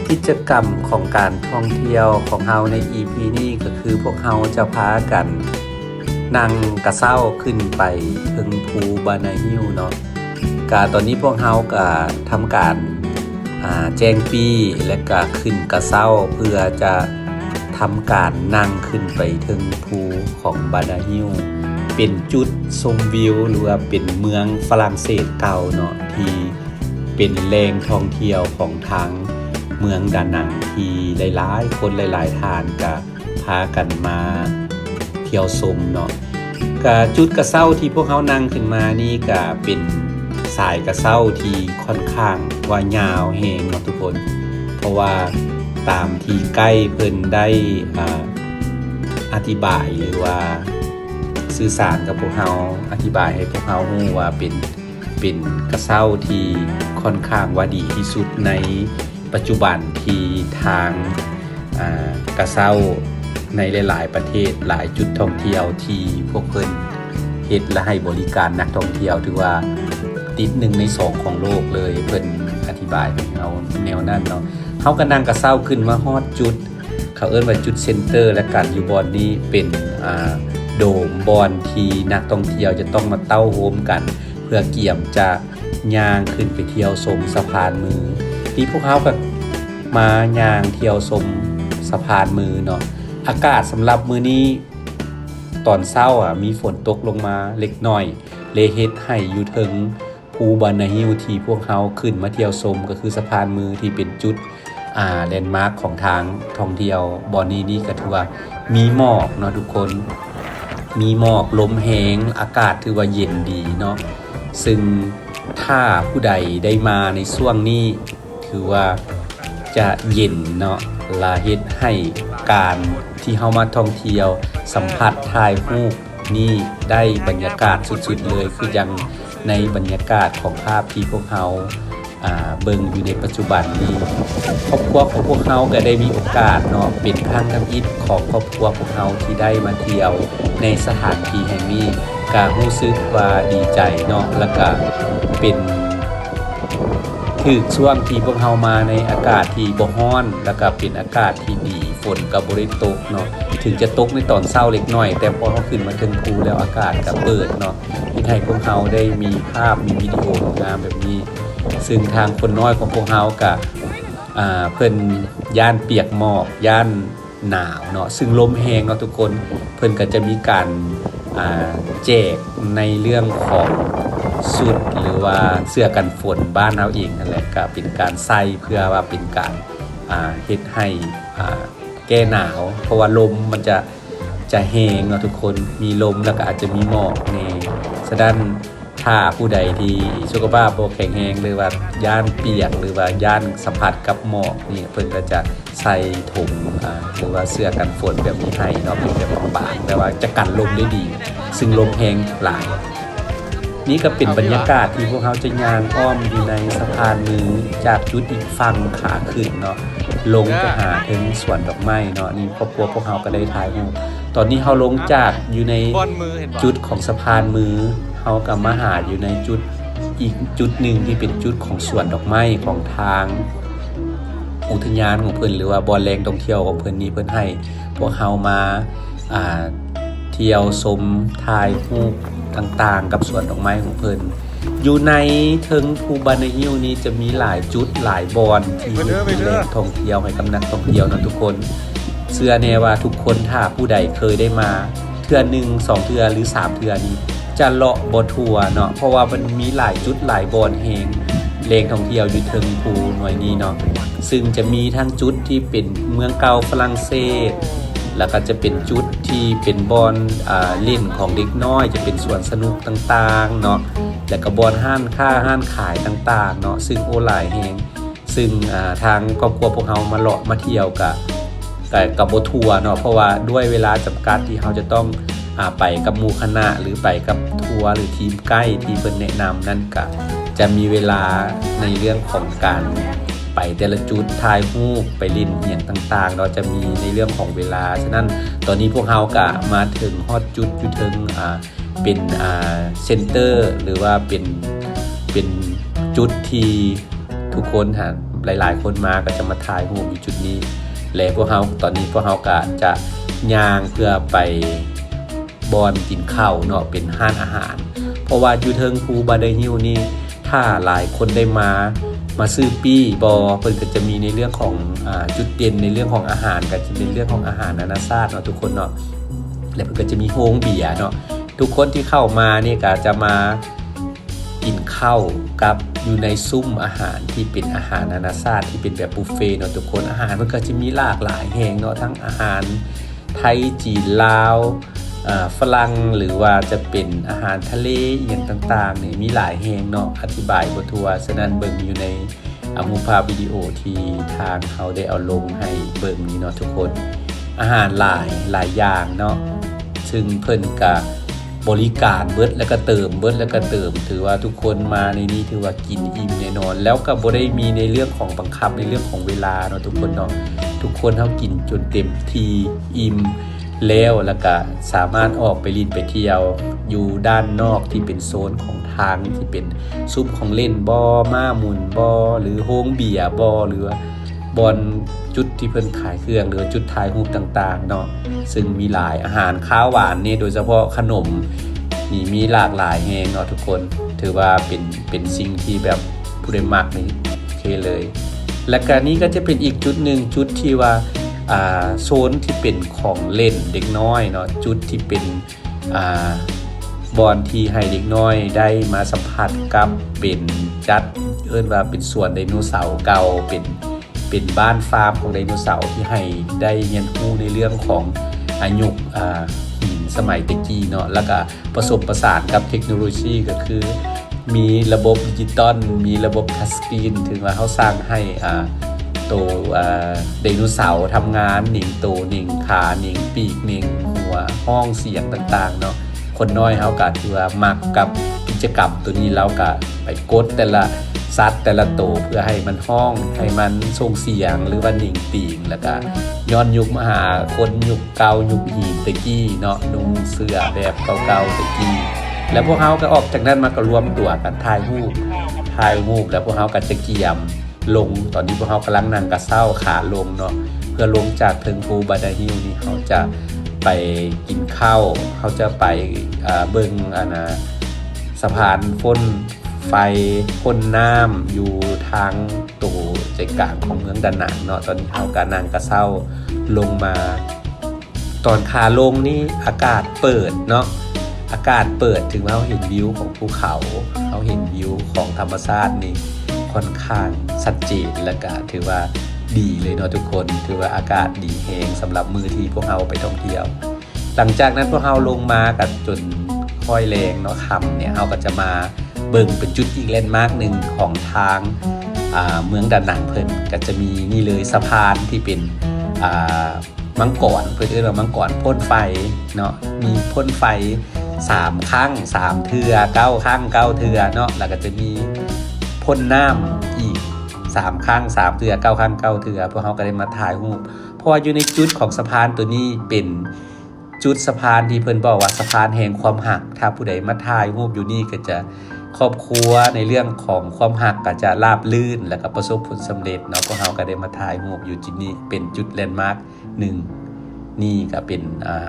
ກິດຈະກຳຂອງການທ່ອງທ່ຽວຂອງເຮົາໃນອີພີນີ້ກໍຄືພວກເຮົາຈະພາກັນນັ່ງກະເຊົ້າຂຶ້ນໄປເທິງພູບານາຮິວເນາະ. ກະຕອນນີ້ພວກເຮົາກະທຳການ ອາ ແຈ້ງປີ້ ແລະກະຂຶ້ນກະເຊົ້າເພື່ອຈະທຳການນັ່ງຂຶ້ນໄປເທິງພູຂອງບານາຮິວ ເປັນຈຸດຊົມວິວ ຫຼືວ່າເປັນເມືອງຝຣັ່ງເສດເກົ່າເນາະ ທີ່ ເປັນແຫຼ່ງທ່ອງທ່ຽວຂອງທາງເມືອງດານັງ ທີ່ຫຼາຍໆຄົນຫຼາຍໆທ່ານກະພາກັນມາທ່ຽວຊົມເນາະ. ກະຈຸດກະເຊົ້າທີ່ພວກເຮົານັ່ງຂຶ້ນມານີ້ກະເປັນສາຍກະເຊົ້າທີ່ຂ້ອນຂ້າງວ່າຍາວແຮງເນາະທຸກຄົນ ເພາະວ່າຕາມທີ່ໄກດ໌ເພິ່ນໄດ້ ອາ ອະທິບາຍ ຫຼືວ່າສື່ສານກັບພວກເຮົາ ອະທິບາຍໃຫ້ພວກເຮົາຮູ້ວ່າເປັນ ເປັນກະເຊົ້າທີ່ຂ້ອນຂ້າງວ່າດີທີ່ສຸດໃນປັດຈຸບັນ ທີ່ທາງ ອາ ກະເຊົ້າໃນຫຼາຍໆປະເທດ ຫຼາຍຈຸດທ່ອງທ່ຽວທີ່ພວກເພິ່ນເຮັດ ແລະ ໃຫ້ບໍລິການນັກທ່ອງທ່ຽວ ຖືວ່າຕິດໜຶ່ງໃນສອງຂອງໂລກເລີຍ ເພິ່ນອະທິບາຍໃຫ້ເຮົາແນວນັ້ນເນາະ. ເຮົາກະນັ່ງກະເຊົ້າຂຶ້ນມາຮອດຈຸດ ເຂົາເອີ້ນວ່າຈຸດເຊັນເຕີ ແລະ ການຢູ່ບ່ອນນີ້ເປັນ ອາ ໂດມ ບ່ອນທີ່ນັກທ່ອງທ່ຽວຈະຕ້ອງມາເຕົ້າໂຮມກັນ ເພື່ອກຽມຈະຍ່າງຂຶ້ນໄປທ່ຽວຊົມສະພານມື. ທີ່ພວກເຮົາກໍມາຍ່າງທ່ຽວຊົມສະພານມືເນາະ. ອາກາດສຳລັບມື້ນີ້ຕອນເຊົ້າ ອາ ມີຝົນຕົກລົງມາເລັກນ້ອຍ ເລີຍເຮັດໃຫ້ຢູ່ເທິງ ພູບານາຮິວທີ່ພວກເຮົາຂຶ້ນມາທ່ຽວຊົມ ກໍຄືສະພານມືທີ່ເປັນຈຸດ ອາ ແລນມາກຂອງທາງທ່ອງທ່ຽວບ່ອນນີ້ນີ້ ກໍຖືວ່າມີໝອກເນາະທຸກຄົນ ມີໝອກ ລົມແຮງ ອາກາດຖືວ່າເຢັນດີເນາະ. ຊຶ່ງຖ້າຜູ້ໃດໄດ້ມາໃນຊ່ວງນີ້ ຖືວ່າຈະເຢັນເນາະ ລະເຮັດໃຫ້ການທີ່ເຮົາມາທ່ອງທ່ຽວ ສຳຜັດ ຖ່າຍຮູບນີ້ໄດ້ບັນຍາກາດສຸດໆເລີຍ ຄືຈັ່ງໃນບັນຍາກາດຂອງພາບທີ່ພວກເຮົາ ອາ ເບິ່ງຢູ່ໃນປັດຈຸບັນນີ້. ຄອບຄົວຂອງພວກເຮົາກໍໄດ້ມີໂອກາດເນາະ ເປັນຄັ້ງທຳອິດຂອງຄອບຄົວພວກເຮົາທີ່ໄດ້ມາທ່ຽວໃນສະຖານທີ່ແຫ່ງນີ້ ກໍຮູ້ສຶກວ່າດີໃຈເນາະ ແລ້ວກໍເປັນ ຖືກຊ່ວງທີ່ພວກເຮົາມາໃນອາກາດທີ່ບໍ່ຮ້ອນ ແລ້ວກະເປັນອາກາດທີ່ດີ ຝົນກະບໍ່ໄດ້ຕົກເນາະ ເຖິງຈະຕົກໃນຕອນເຊົ້າເລັກນ້ອຍ ແຕ່ພໍເຮົາຂຶ້ນມາເທິງພູແລ້ວ ອາກາດກະເປີດເນາະ ເຮັດໃຫ້ພວກເຮົາໄດ້ມີພາບ ມີວິດີໂອງາມແບບນີ້. ຊຶ່ງທາງຄົນນ້ອຍຂອງພວກເຮົາກະ ອາ ເພິ່ນຢ້ານປຽກໝອກ ຢ້ານ ໜາວເນາະ ຊຶ່ງລົມແຮງເນາະທຸກຄົນ ເພິ່ນກໍຈະມີການ ອາ ແຈກໃນເລື່ອງຂອງຊຸດ ຫຼືວ່າເສື້ອກັນຝົນບ້ານເຮົາເອງຫັ້ນແຫຼະ ກໍເປັນການໃສ່ເພື່ອວ່າເປັນການ ອາ ເຮັດໃຫ້ ອາ ແກ້ໜາວ ເພາະວ່າລົມມັນຈະ ຈະແຮງເນາະທຸກຄົນ ມີລົມ ແລ້ວກໍອາດຈະມີໝອກແດ່. ສະນັ້ນ ຖ້າຜູ້ໃດທີ່ສຸຂະພາບບໍ່ແຂງແຮງ ຫຼືວ່າຢ້ານປຽກ ຫຼືວ່າຢ້ານສຳຜັດກັບໝອກນີ້ ເພິ່ນກໍຈະໃສ່ຖົງ ອາ ຫຼືວ່າເສື້ອກັນຝົນແບບນີ້ໃຫ້ເນາະ ເປັນແບບບາງໆ ແຕ່ວ່າຈະກັນລົມໄດ້ດີ ຊຶ່ງລົມແຮງຫຼາຍ. ນີ້ກໍເປັນບັນຍາກາດທີ່ພວກເຮົາຈະຍ່າງອ້ອມຢູ່ໃນສະພານມື ຈາກຈຸດອີກຝັ່ງຂາຂຶ້ນເນາະ ລົງໄປຫາເທິງສວນດອກໄມ້ເນາະ. ນີ້ຄອບຄົວພວກເຮົາກໍໄດ້ຖ່າຍຮູບ ຕອນນີ້ເຮົາລົງຈາກຢູ່ໃນຈຸດຂອງສະພານມື ເຮົາກໍມາຫາຢູ່ໃນຈຸດ ອີກຈຸດໜຶ່ງທີ່ເປັນຈຸດຂອງສວນດອກໄມ້ຂອງທາງອຸທະຍານຂອງເພິ່ນ ຫຼືວ່າບ່ອນແຫຼ່ງທ່ອງທ່ຽວຂອງເພິ່ນນີ້ ເພິ່ນໃຫ້ພວກເຮົາມາ ອາ ທ່ຽວຊົມ ຖ່າຍຮູບຕ່າງໆກັບສວນດອກໄມ້ຂອງເພິ່ນ. ຢູ່ໃນເທິງພູບານາຮິວນີ້ຈະມີຫຼາຍຈຸດຫຼາຍບ່ອນທີ່ເຮັດເປັນແຫຼ່ງທ່ອງທ່ຽວໃຫ້ກັບນັກທ່ອງທ່ຽວເນາະທຸກຄົນ. ເຊື່ອແນ່ວ່າທຸກຄົນ ຖ້າຜູ້ໃດເຄີຍໄດ້ມາເທື່ອໜຶ່ງ ສອງເທື່ອ ຫຼື ສາມເທື່ອນີ້ ຈະເລາະບໍ່ທົ່ວເນາະ ເພາະວ່າມັນມີຫຼາຍຈຸດຫຼາຍບ່ອນແຮງ ແຫຼ່ງທ່ອງທ່ຽວຢູ່ເທິງພູໜ່ວຍນີ້ເນາະ. ຊຶ່ງຈະມີທັງຈຸດທີ່ເປັນເມືອງເກົ່າຝຣັ່ງເສດ ແລ້ວກໍຈະເປັນຈຸດທີ່ເປັນບ່ອນ ອາ ຫຼິ້ນຂອງເດັກນ້ອຍ ຈະເປັນສວນສະໜຸກຕ່າງໆເນາະ ແລ້ວກໍບ່ອນຮ້ານຄ້າຮ້ານຂາຍຕ່າງໆເນາະ ຊຶ່ງ ໂອ້ ຫຼາຍແຮງ. ຊຶ່ງ ອາ ທາງຄອບຄົວພວກເຮົາມາເລາະມາທ່ຽວກະ ກະ ກະບໍ່ທົ່ວເນາະ ເພາະວ່າດ້ວຍເວລາຈຳກັດທີ່ເຮົາຈະຕ້ອງ ອາ ໄປກັບໝູ່ຄະນະ ຫຼື ໄປກັບທົວ ຫຼື ທີມໄກດ໌ທີ່ເພິ່ນແນະນຳນັ້ນ ກະຈະມີເວລາໃນເລື່ອງຂອງການໄປແຕ່ລະຈຸດ ຖ່າຍຮູບ ໄປຫຼິ້ນຫຍັງຕ່າງໆເນາະ ຈະມີໃນເລື່ອງຂອງເວລາ. ສະນັ້ນ ຕອນນີ້ພວກເຮົາກະມາເຖິງຮອດຈຸດຢູ່ເທິງ ອາ ເປັນ ອາ ເຊັນເຕີ ຫຼືວ່າເປັນ ເປັນຈຸດທີ່ ທຸກຄົນຫັ້ນ ຫຼາຍໆຄົນມາກໍຈະມາຖ່າຍຮູບຢູ່ຈຸດນີ້ ແລະ ພວກເຮົາ ຕອນນີ້ພວກເຮົາກໍຈະຍ່າງເພື່ອໄປບ່ອນກິນເຂົ້າເນາະ ເປັນຮ້ານອາຫານ ເພາະວ່າຢູ່ເທິງພູບາດາຮິວນີ້ ຖ້າຫຼາຍຄົນໄດ້ມາ ມາຊື້ປີ້ບໍ ເພິ່ນກໍຈະມີໃນເລື່ອງຂອງ ອາ ຈຸດເດັ່ນໃນເລື່ອງຂອງອາຫານ ກໍຈະເປັນເລື່ອງຂອງອາຫານນານາຊາດເນາະທຸກຄົນເນາະ ແລະ ເພິ່ນກໍຈະມີໂຮງເບຍເນາະ ທຸກຄົນທີ່ເຂົ້າມານີ້ກໍຈະມາ ກິນເຂົ້າກັບຢູ່ໃນຊຸມອາຫານທີ່ເປັນອາຫານນານາຊາດ ທີ່ເປັນແບບບຸບເຟເນາະທຸກຄົນ. ອາຫານມັນກໍຈະມີຫຼາກຫຼາຍແຮງເນາະ ທັງອາຫານໄທ, ຈີນ, ລາວ, ເອີ່ ຝຣັ່ງ ຫຼືວ່າຈະເປັນອາຫານທະເລອີ່ຫຍັງຕ່າງໆນີ້ ມີຫຼາຍແຮງເນາະ ອະທິບາຍບໍ່ທົ່ວ. ສະນັ້ນເບິ່ງຢູ່ໃນ ອາ ຮູບພາບວິດີໂອທີ່ທາງເຮົາໄດ້ເອົາລົງໃຫ້ເບິ່ງນີ້ເນາະທຸກຄົນ. ອາຫານຫຼາຍ ຫຼາຍຢ່າງເນາະ ຊຶ່ງເພິ່ນກະບໍລິການເບິດ ແລ້ວກະເຕີມ ເບິດ ແລ້ວກະເຕີມ. ຖືວ່າທຸກຄົນມາໃນນີ້ຖືວ່າກິນອີ່ມແນ່ນອນ ແລ້ວກະບໍ່ໄດ້ມີໃນເລື່ອງຂອງບັງຄັບໃນເລື່ອງຂອງເວລາເນາະທຸກຄົນເນາະ. ທຸກຄົນເຮົາກິນຈົນເຕັມທີ່ ອີ່ມ ແລ້ວ ແລ້ວກະສາມາດອອກໄປຫຼິ້ນໄປທ່ຽວຢູ່ດ້ານນອກທີ່ເປັນໂຊນຂອງທາງ ທີ່ເປັນຊຸມຂອງຫຼິ້ນບໍ ມ້າໝູນບໍ ຫຼືໂຮງເບຍບໍ ຫຼືວ່າບ່ອນຈຸດທີ່ເພິ່ນຂາຍເຄື່ອງ ຫຼືວ່າຈຸດຖ່າຍຮູບຕ່າງໆເນາະ ຊຶ່ງມີຫຼາຍອາຫານຄາວຫວານນີ້ ໂດຍສະເພາະຂະໜົມນີ້ມີຫຼາກຫຼາຍແຮງເນາະທຸກຄົນ. ຖືວ່າເປັນ ເປັນສິ່ງທີ່ແບບຜູ້ໃດມັກນີ້ໂອເຄເລີຍ. ແລ້ວກະນີ້ກໍຈະເປັນອີກຈຸດໜຶ່ງ ຈຸດທີ່ວ່າ ອ່າ ໂຊນທີ່ເປັນຂອງຫຼິ້ນເດັກນ້ອຍເນາະ ຈຸດທີ່ເປັນ ອ່າ ບ່ອນທີ່ໃຫ້ເດັກນ້ອຍໄດ້ມາສຳຜັດກັບ ເປັນ ຈັດ ເອີ້ນວ່າເປັນສວນໄດໂນເສົາເກົ່າ ເປັນ ເປັນບ້ານຟາມຂອງໄດໂນເສົາ ທີ່ໃຫ້ໄດ້ຮຽນຮູ້ໃນເລື່ອງຂອງ ອາ ຍຸກ ອ່າ ຫີນສະໄໝແຕ່ກີ້ເນາະ ແລ້ວກະປະສົມປະສານກັບເທັກໂນໂລຊີ ກໍຄື ມີລະບົບດິຈິຕອນ ມີລະບົບທັດສະກຣີນ ເຖິງວ່າເຮົາສ້າງໃຫ້ ອ່າ ໂຕ ອ່າ ໄດໂນເສົາທຳງານ ໜິງໂຕ ໜິງຂາ ໜິງປີກ ໜິງຫົວ ຮ້ອງສຽງຕ່າງໆເນາະ. ຄົນນ້ອຍເຮົາກໍຖືວ່າມັກກັບກິດຈະກຳໂຕນີ້ ລາວກໍໄປກົດແຕ່ລະສັດແຕ່ລະໂຕ ເພື່ອໃຫ້ມັນຮ້ອງ ໃຫ້ມັນສົ່ງສຽງ ຫຼືວ່າໜິງຕີງ ແລ້ວກໍຍ້ອນຍຸກມາຫາຄົນຍຸກ ເກົ່າຍຸກຫີນແຕ່ກີ້ເນາະ ນຸ່ງເສື້ອແບບເກົ່າໆແຕ່ກີ້. ແລ້ວພວກເຮົາກໍອອກຈາກນັ້ນມາກໍລວມຕົວກັນຖ່າຍຮູບ ຖ່າຍຮູບແລ້ວພວກເຮົາກໍຈະກຽມລົງ. ຕອນນີ້ພວກເຮົາກຳລັງນັ່ງກະເຊົ້າຂາລົງເນາະ ເພື່ອລົງຈາກເທິງພູບາດາຮິວນີ້ ເຮົາຈະໄປກິນເຂົ້າ ເຮົາຈະໄປ ເອີ່ ເບິ່ງ ອັນນ່າ ສະພານພົ້ນໄຟ ພົ້ນນ້ຳ ຢູ່ທາງໂຕໃຈກາງຂອງເມືອງດານັງເນາະ. ຕອນນີ້ເຮົາກະນັ່ງກະເຊົ້າລົງມາ ຕອນຂາລົງນີ້ອາກາດເປີດເນາະ ອາກາດເປີດ ຖືວ່າເຮົາເຫັນວິວຂອງພູເຂົາ ເຮົາເຫັນວິວຂອງທຳມະຊາດນີ້ຄ່ອນຂ້າງຊັດເຈນ ແລະກະຖືວ່າດີເລີຍເນາະທຸກຄົນ. ຖືວ່າອາກາດດີແຮງສຳລັບມື້ທີ່ພວກເຮົາໄປທ່ອງທ່ຽວ. ຫຼັງຈາກນັ້ນພວກເຮົາລົງມາກັນຈົນຄ່ອຍແລງເນາະ ຄ່ຳນີ້ເຮົາກໍຈະມາເບິ່ງເປັນຈຸດອີກແລນມາກໜຶ່ງຂອງທາງ ອ່າ ເມືອງດານັງເພິ່ນ ກໍຈະມີນີ້ເລີຍ ສະພານທີ່ເປັນ ອ່າ ມັງກອນ ເພິ່ນເອີ້ນວ່າມັງກອນພົ້ນໄຟເນາະ ມີພົ້ນໄຟສາມຄັ້ງສາມເທື່ອ ເກົ້າຄັ້ງເກົ້າເທື່ອເນາະ ແລ້ວກໍຈະມີພົ້ນນ້ຳອີກສາມຄັ້ງສາມເທື່ອ ເກົ້າຄັ້ງເກົ້າເທື່ອ. ພວກເຮົາກໍໄດ້ມາຖ່າຍຮູບ ເພາະວ່າຢູ່ໃນຈຸດຂອງສະພານໂຕນີ້ເປັນ ຈຸດສະພານທີ່ເພິ່ນບອກວ່າສະພານແຫ່ງຄວາມຮັກ ຖ້າຜູ້ໃດມາຖ່າຍຮູບຢູ່ນີ້ກໍຈະ ຄອບຄົວໃນເລື່ອງຂອງຄວາມຮັກກໍຈະລາບລື່ນ ແລ້ວກໍປະສົບຜົນສຳເລັດເນາະ. ພວກເຮົາກໍໄດ້ມາຖ່າຍຮູບຢູ່ຈຸດນີ້ ເປັນຈຸດແລນມາກໜຶ່ງ ນີ້ກໍເປັນ ອ່າ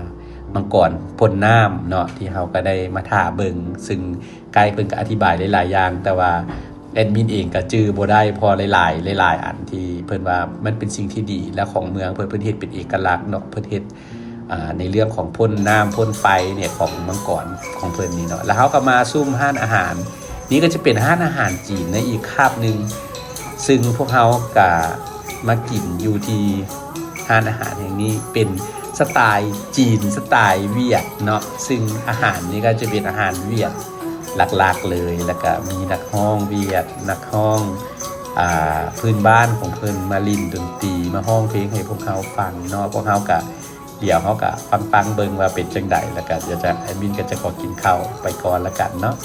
ມັງກອນພົ້ນນ້ຳເນາະ ທີ່ເຮົາກໍໄດ້ມາຖ້າເບິ່ງ ຊຶ່ງໄກດ໌ເພິ່ນກໍອະທິບາຍຫຼາຍໆຢ່າງ ແຕ່ວ່າແອດມິນເອງກໍຈື່ບໍ່ໄດ້ ເພາະວ່າຫຼາຍໆ ຫຼາຍໆອັນທີ່ເພິ່ນວ່າມັນເປັນສິ່ງທີ່ດີ ແລະຂອງເມືອງເພິ່ນ ເພິ່ນເຮັດເປັນເອກະລັກເນາະ ເພິ່ນເຮັດ ອ່າ ໃນເລື່ອງຂອງພົ້ນນ້ຳພົ້ນໄຟນີ້ ຂອງມັງກອນຂອງເພິ່ນນີ້ເນາະ. ແລ້ວເຮົາກໍມາຊຸມຮ້ານອາຫານ ນີ້ກໍຈະເປັນຮ້ານອາຫານຈີນໃນອີກຄາບໜຶ່ງ ຊຶ່ງພວກເຮົາກໍມາກິນຢູ່ທີ່ຮ້ານອາຫານແຫ່ງນີ້ ເປັນສະໄຕຈີນ ສະໄຕຫວຽດເນາະ ຊຶ່ງອາຫານນີ້ກໍຈະເປັນອາຫານຫວຽດຫຼັກໆເລີຍ ແລ້ວກໍມີນັກຮ້ອງຫວຽດ ນັກຮ້ອງ ອ່າ ພື້ນບ້ານຂອງເພິ່ນມາຫຼິ້ນດົນຕີ ມາຮ້ອງເພງໃຫ້ພວກເຮົາຟັງເນາະ. ພວກເຮົາກໍ ດຽວເຮົາກະຟັງໆເບິ່ງວ່າເປັນຈັ່ງໃດ ແລ້ວກະດຽວຈະ ແອດມິນກໍຈະຂໍກິນເຂົ້າໄປກ່ອນລະກັນເນາະ.